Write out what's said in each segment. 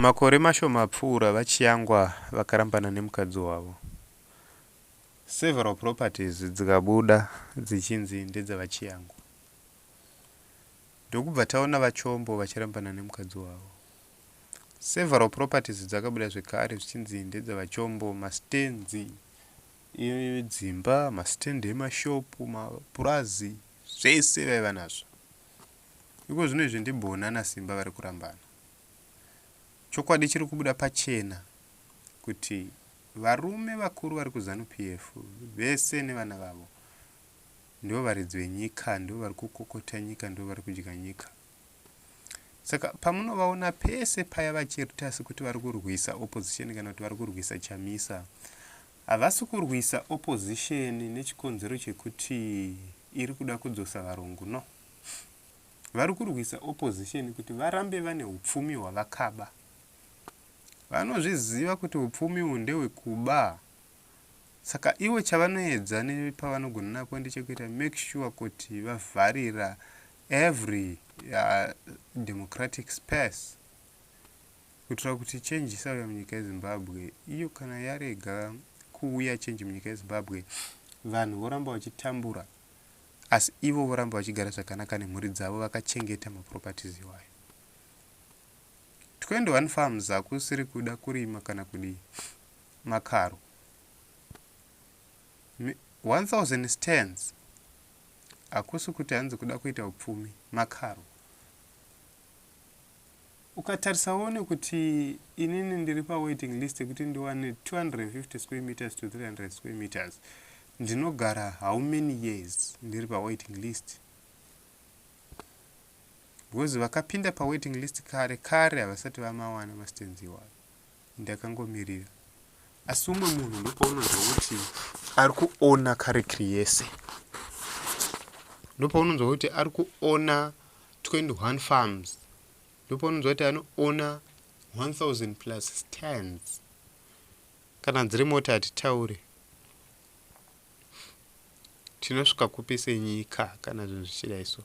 Makore mashoma apfuura, VaChiyangwa vakarambana nemukadzi wavo. Several properties dzikabuda dzichinzi ndedzaVaChiyangwa. Ndokubva taona VaChombo vachirambana nemukadzi wavo. Several properties dzakabuda zvekare zvichinzi ndedzaVaChombo, mastands edzimba, mastand emashopu, mapurazi, zvese vaiva nazvo. Iko zvino izvi ndiBona naSimba vari kurambana. Chokwadi chiri kubuda pachena kuti varume vakuru vari kuZanu PF vese nevana vavo ndivo varidzi venyika, ndivo vari kukokota nyika, ndivo vari kudya nyika. Saka pamunovaona pese paya vachirita sekuti vari kurwisa opposition kana kuti vari kurwisa Chamisa, havasi kurwisa opposition nechikonzero chekuti iri kuda kudzosa varungu, no. Vari kurwisa opposition kuti varambe vane upfumi hwavakaba. Vanozviziva kuti upfumi uhu ndehwekuba. Saka ivo chavanoedza nepavanogona napo ndechekuita make sure kuti vavharira every democratic space kuitira kuti change isauya munyika yeZimbabwe. Iyo kana yarega kuuya change munyika yeZimbabwe, vanhu voramba vachitambura, asi ivo voramba vachigara zvakanaka nemhuri dzavo vakachengeta maproperties iwayo. 21 farms hakusiri kuda kurima kana kudii, makaro. 1000 stands hakusi kuti hanzi kuda kuita upfumi, makaro. Ukatarisa uone kuti inini ndiri pawaiting list yekuti ndiwane 250 square meters to 300 square meters, ndinogara how many years ndiri pawaiting list? Because vakapinda pawaiting list kare kare havasati vamawana mastands iwayo. Ndakangomirira. Asi umwe munhu ndopaunonzwa kuti ari kuona Karekiri yese, ndopaunonzwa kuti ari kuona 21 farms, ndopaunonzwa kuti anoona 1000 plus stands. Kana dziri mota hatitaure. Tinosvika kupi senyika kana zvinhu zvichidai so?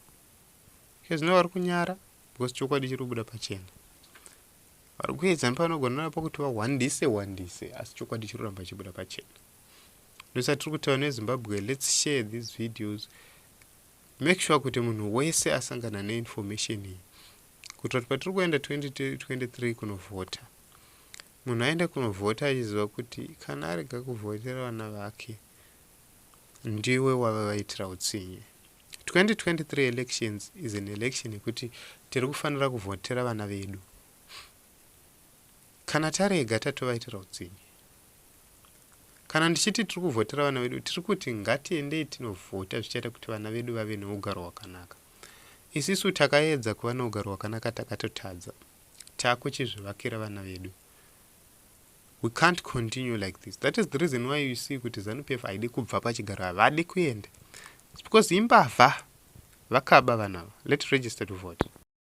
Kezvino vari kunyara because chokwadi chiri kubuda pachena. Vari kuedza nepavanogona napo kuti vahwandise hwandise, asi chokwadi chiri kuramba chichibuda pachena. Ndosaka tiri kuti vanhu veZimbabwe, let's share these videos, make sure kuti munhu wese asangana neinformation iyi, kuitira kuti patiri kuenda 2023 kunovhota, munhu aende kunovhota achiziva kuti kana arega kuvhotera vana vake, ndiwe wavavaitira utsinye. 2023 elections is an election yekuti tiri kufanira kuvhotera vana vedu. Kana tarega, tatovaitira utsinye. Kana ndichiti tiri kuvhotera vana vedu, tiri kuti ngatiendei tinovhota zvichaita kuti vana vedu vave neugaro hwakanaka. Isisu takaedza kuva neugaro hwakanaka, takatotadza. Taakuchizvivakira vana vedu. We can't continue like this. That is the reason why you see kuti ZANU PF haidi kubva pachigaro, havadi kuenda. It's because imbavha, vakaba vanhu ava. Let's register to vote.